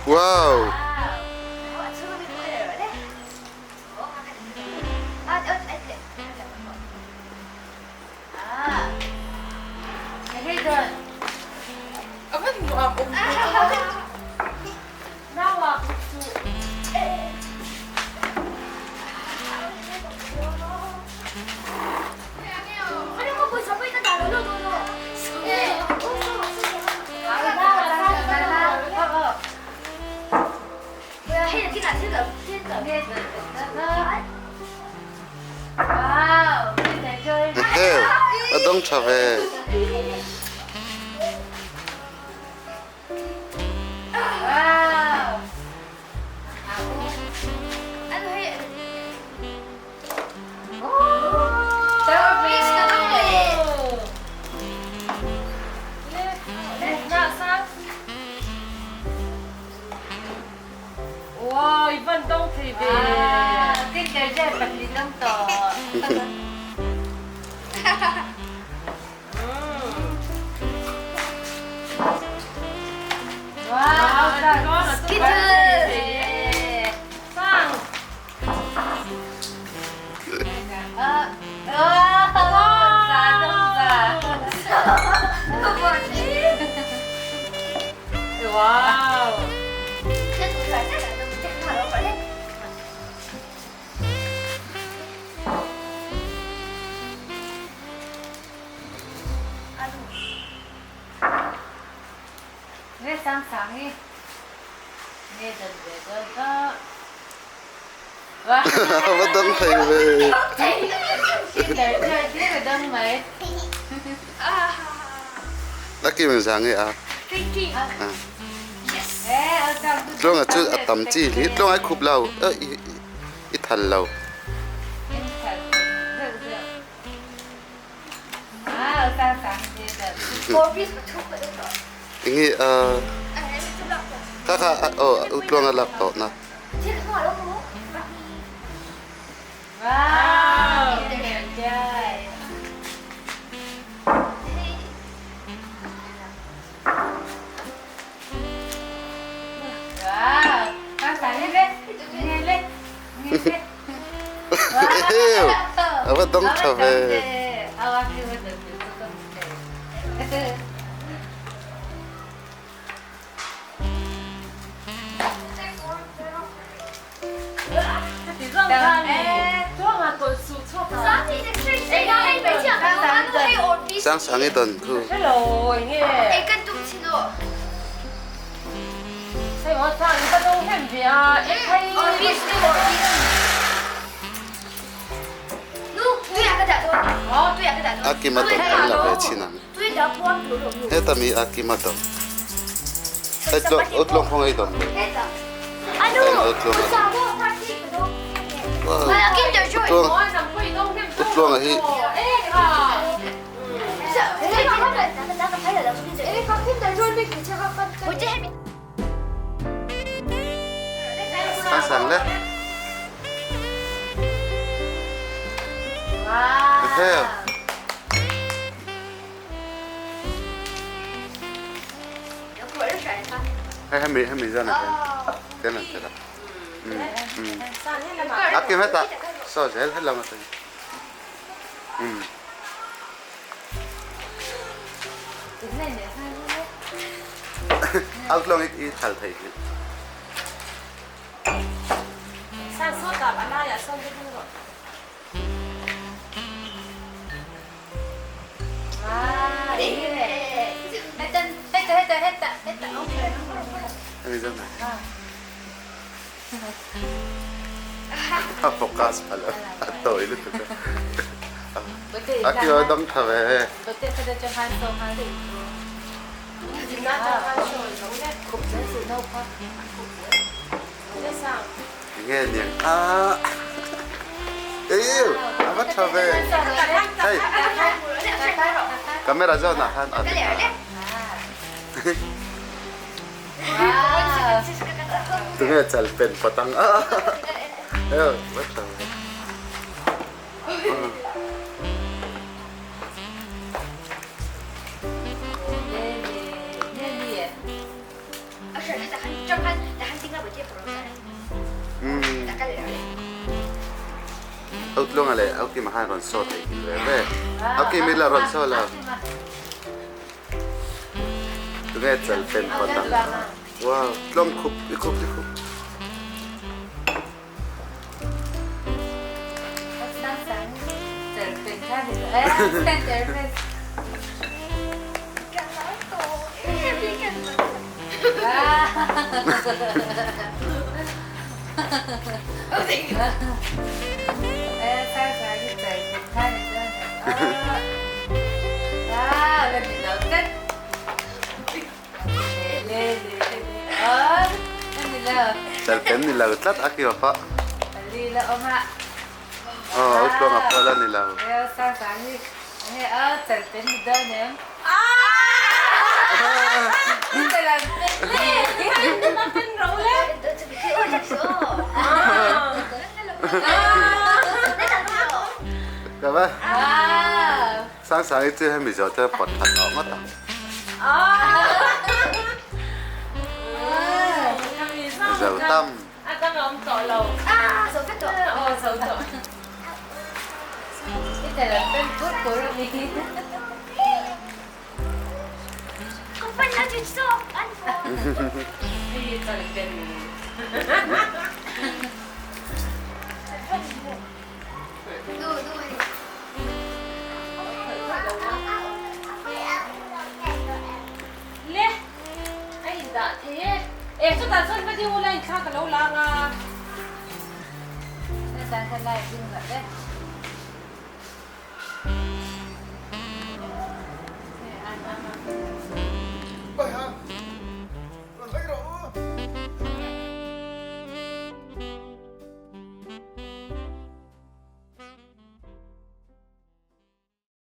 Wow! Ehe, a dong ṭha ve. Va dang thei ve. A kim zang i a. Tluanga cu a tam chi hi tluang ai khup lo i thal lo. Ingi kha kha oh utluang a lak to na. A va dong ṭha ve. Sangsang i don khu. Akim a don an la ve chin ang. Heta mi akim a don. Utlong khong ei don. Utluang hi. Sang le. Wow. Hei hemi hemi zan ah hin ten an tel a. A kim hetah saw zel helam a teng. Outlong i thal thei hi. A focus phal a tawi lutuk a. A kio a dam tha ve. Nge niang a. Ew, a va tha ve. Hey. Camera zawn ah khan a. Tunge chal pen patang a. Ew, va tha ve. Umm. Au Tluanga leh Au Kima khan rawn saw theih nghilh ve ve. Au Kim i la rawn saw lo. Tunge chal pen phawt ang. Wow, tlawng khup i khup i khup. Chalpen ni lo tlat a ki bapa. Aw au tluang a pawh la ni lo. Ka va. Sangsangi chu hemi zawh chuan pawt that tawh ngawt ang. Zo tam. Le a in dah thei e. E chutah chuan va ding ula in thla ka lo lang a.